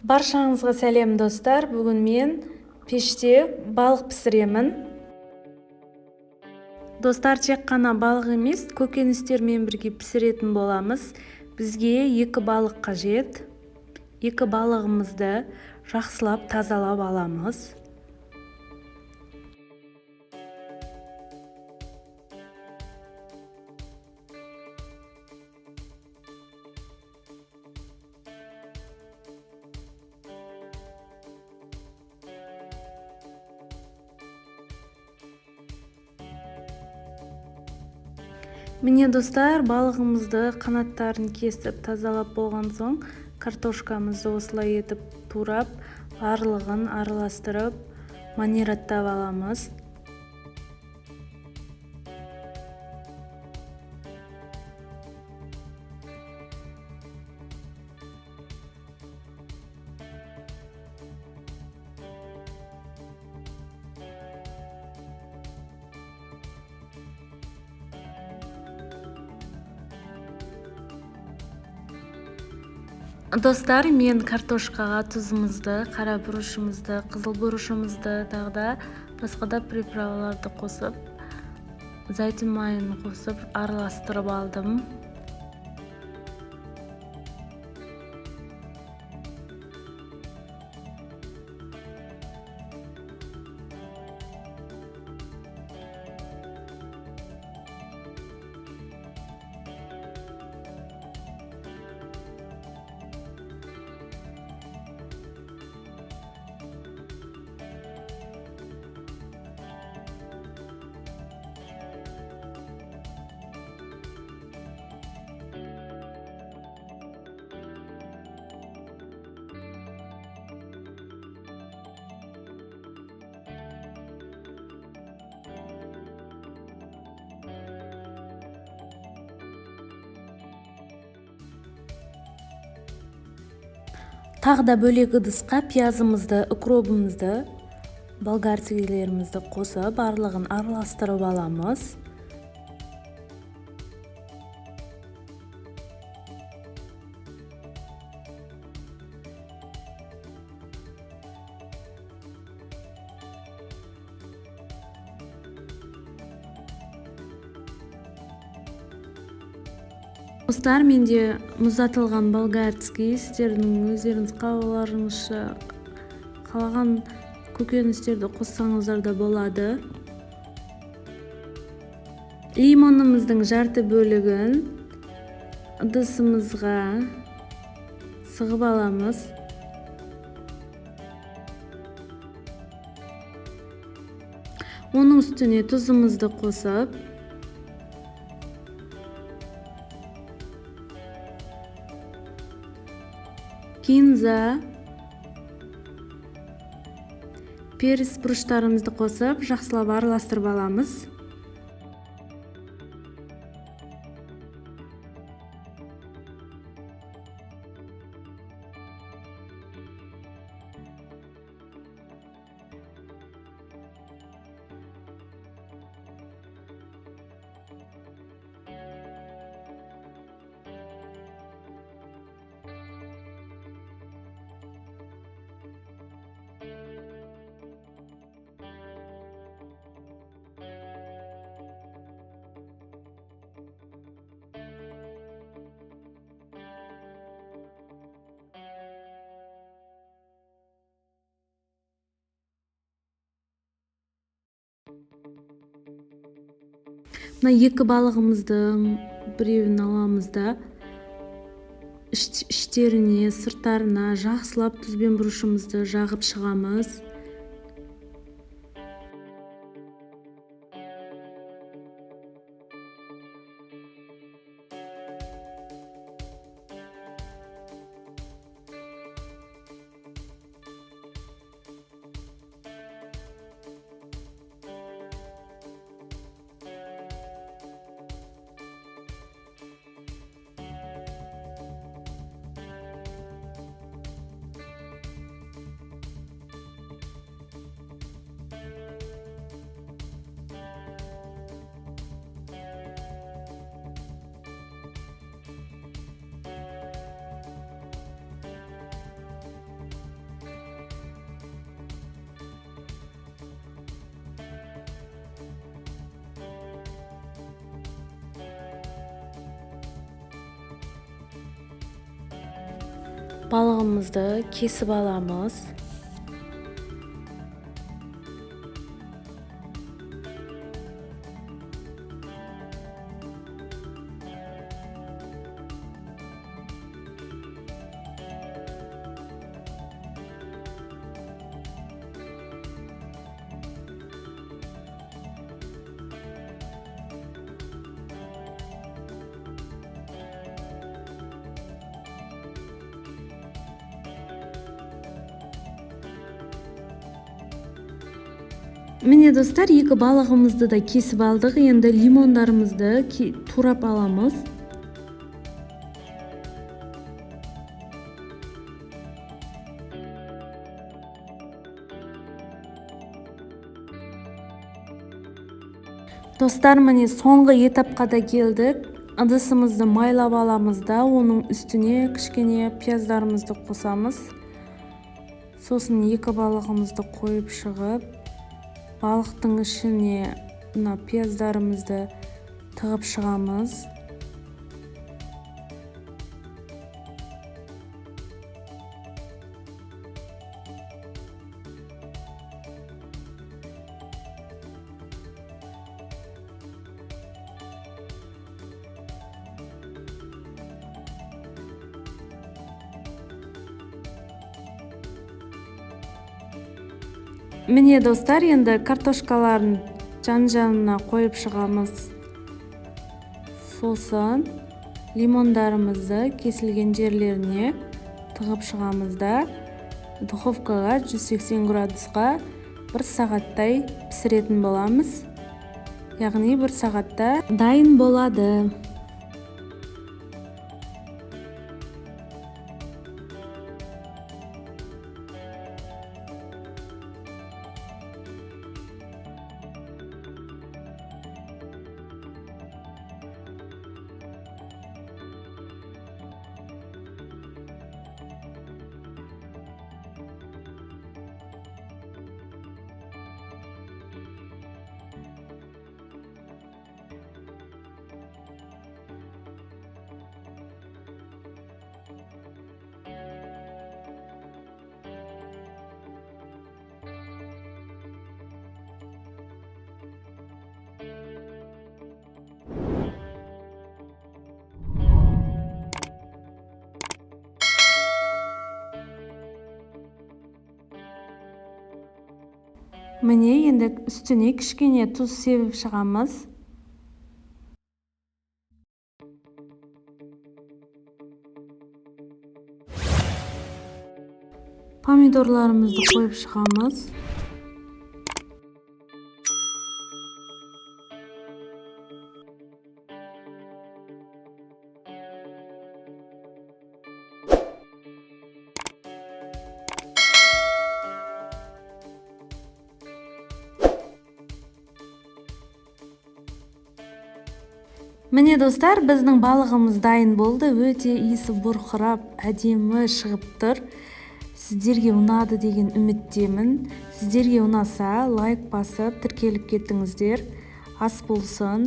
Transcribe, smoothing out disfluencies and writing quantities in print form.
Баршаңызға сәлем, достар. Бүгін мен пеште балық пісіремін. Достар, тек қана балық емес, көкөністермен бірге пісіретін боламыз. Бізге 2 балық қажет. 2 балығымызды жақсылап тазалап аламыз. Міне, достар, балығымызды қанаттарын кесіп тазалап болған соң, картошкамызды осылай етіп турап, барлығын араластырып, маринадтап аламыз. Достар, мен картошкаға тұзымызды, қара бұрышымызды, қызыл бұрышымызды, тағы да басқа да приправаларды қосып, зәйтүн майын қосып араластырып алдым. Тағы да бөлек ыдысқа пиязымызды, укробымызды, болгарскийлерімізді қосып, барлығын араластырып аламыз. Достар, менде мұздатылған болгарский, сіздердің өздеріңіз қалауларыңызша қалаған көкөністерді қоссаңыздар да болады. Лимонымыздың жарты бөлігін ыдысымызға сығып аламыз. Оның үстіне тұзымызды қосып, кинза, періс бұрыштарымызды қосып, жақсылап араластырып аламыз. Мына 2 балығымыздың біреуін аламыз да, іштеріне, сырттарына жақсылап тұз бен бұрышымызды жағып шығамыз. Балығымызды кесіп аламыз. Міне, достар, екі балығымызды да кесіп алдық. Енді лимондарымызды турап аламыз. Достар, міне, соңғы этапқа да келдік. Ыдысымызды майлап аламыз да, оның үстіне кішкене пияздарымызды қосамыз. Сосын екі балығымызды қойып шығып, балықтың ішіне мына пияздарымызды тығып шығамыз. Міне, достар, енді картошкаларын жан-жағына қойып шығамыз. Сосын лимондарымызды кесілген жерлеріне тығып шығамыз да, духовкаға 180 градусқа 1 сағаттай пісіретін боламыз. Яғни 1 сағатта дайын болады. Міне, енді үстіне кішкене тұз себіп шығамыз. Помидорларымызды қойып шығамыз. Міне, достар, біздің балығымыз дайын болды. Өте иісі бұрқырап, әдемі шығып тұр. Сіздерге ұнады деген үміттемін. Сіздерге ұнаса, лайк басып, тіркеліп кетіңіздер. Ас болсын.